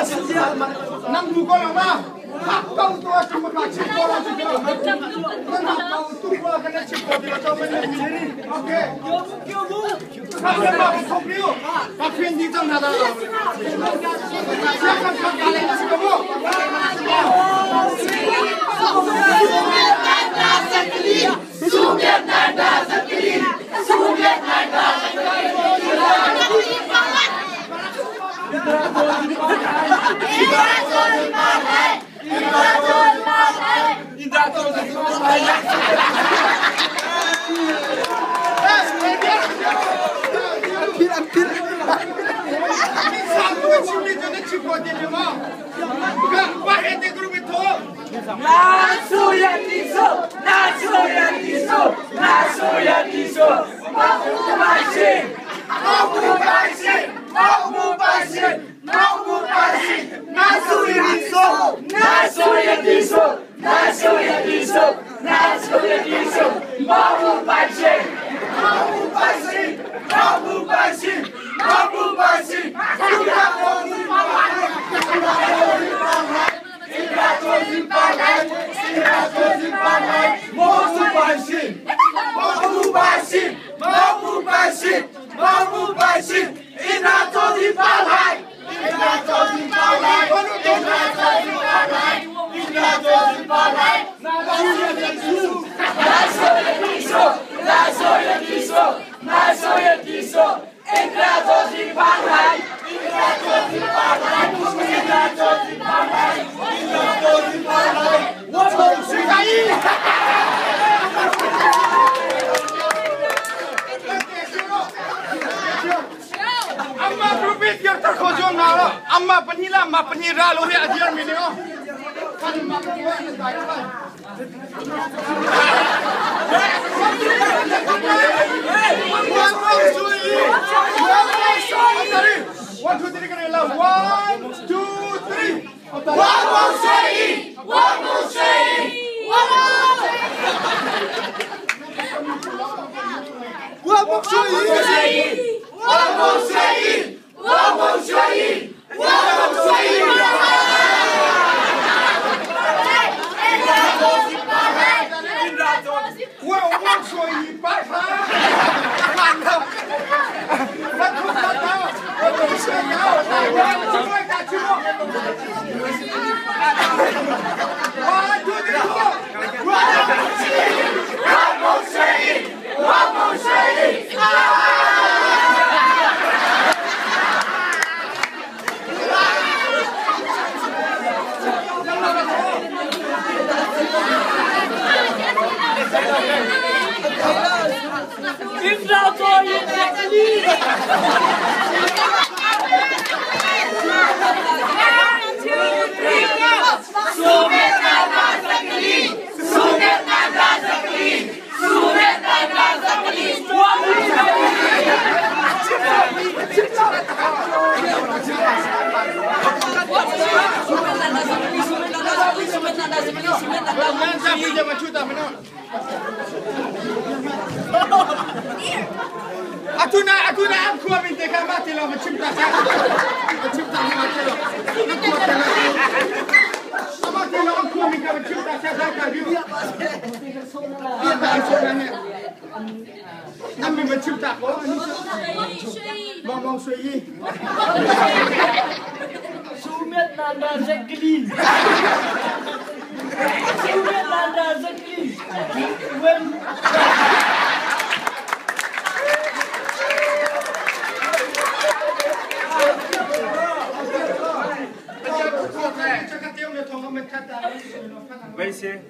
Nang tu ko lang ma. Hak kau tu aku maka chip ko lang chip ko. Nang hak kau tu ko kana chip ko dia kau mana ni. Okay. 他先把我投票，把天地挣他的。下看看家里是个不？ 拿出你的手，拿出你的手，拿出你的手，毛不百姓，毛不百姓，毛不百姓，毛不百姓，拿出你的手，拿出你的手，拿出你的手，拿出你的手，毛不百姓，毛不百姓，毛不百姓，毛不百姓，毛不百姓，一拿走的发来，一拿走的发来，一拿走的发来，一拿走的发来，拿出你的手，拿出你的手，拿出你的手，拿出你的手，一拿走的发来，一拿走的发来，一拿走的发来，一拿走的发来，我从徐大义。 Amma panila ma panira lo he adiar mi ne o. One, two, three, one, two, three. 王梦水一，王梦水一，王王梦水一，王梦水一，王梦水一，王梦水一。我我说一百哈，看到，我出三刀，我出三刀，我出来打球。我出的我王梦水一，王梦水一。 Atuna atuna ang kuha min te ka mati lo macam ta macam ta mati lo mati lo ang kuha min ka macam ta sa sa ka biu Ami macam ta ko Mong mong suy yi Sumet nanda Jacqueline. Sumet nanda Jacqueline. When Cakap tiap dia tongkat mekat. 微信。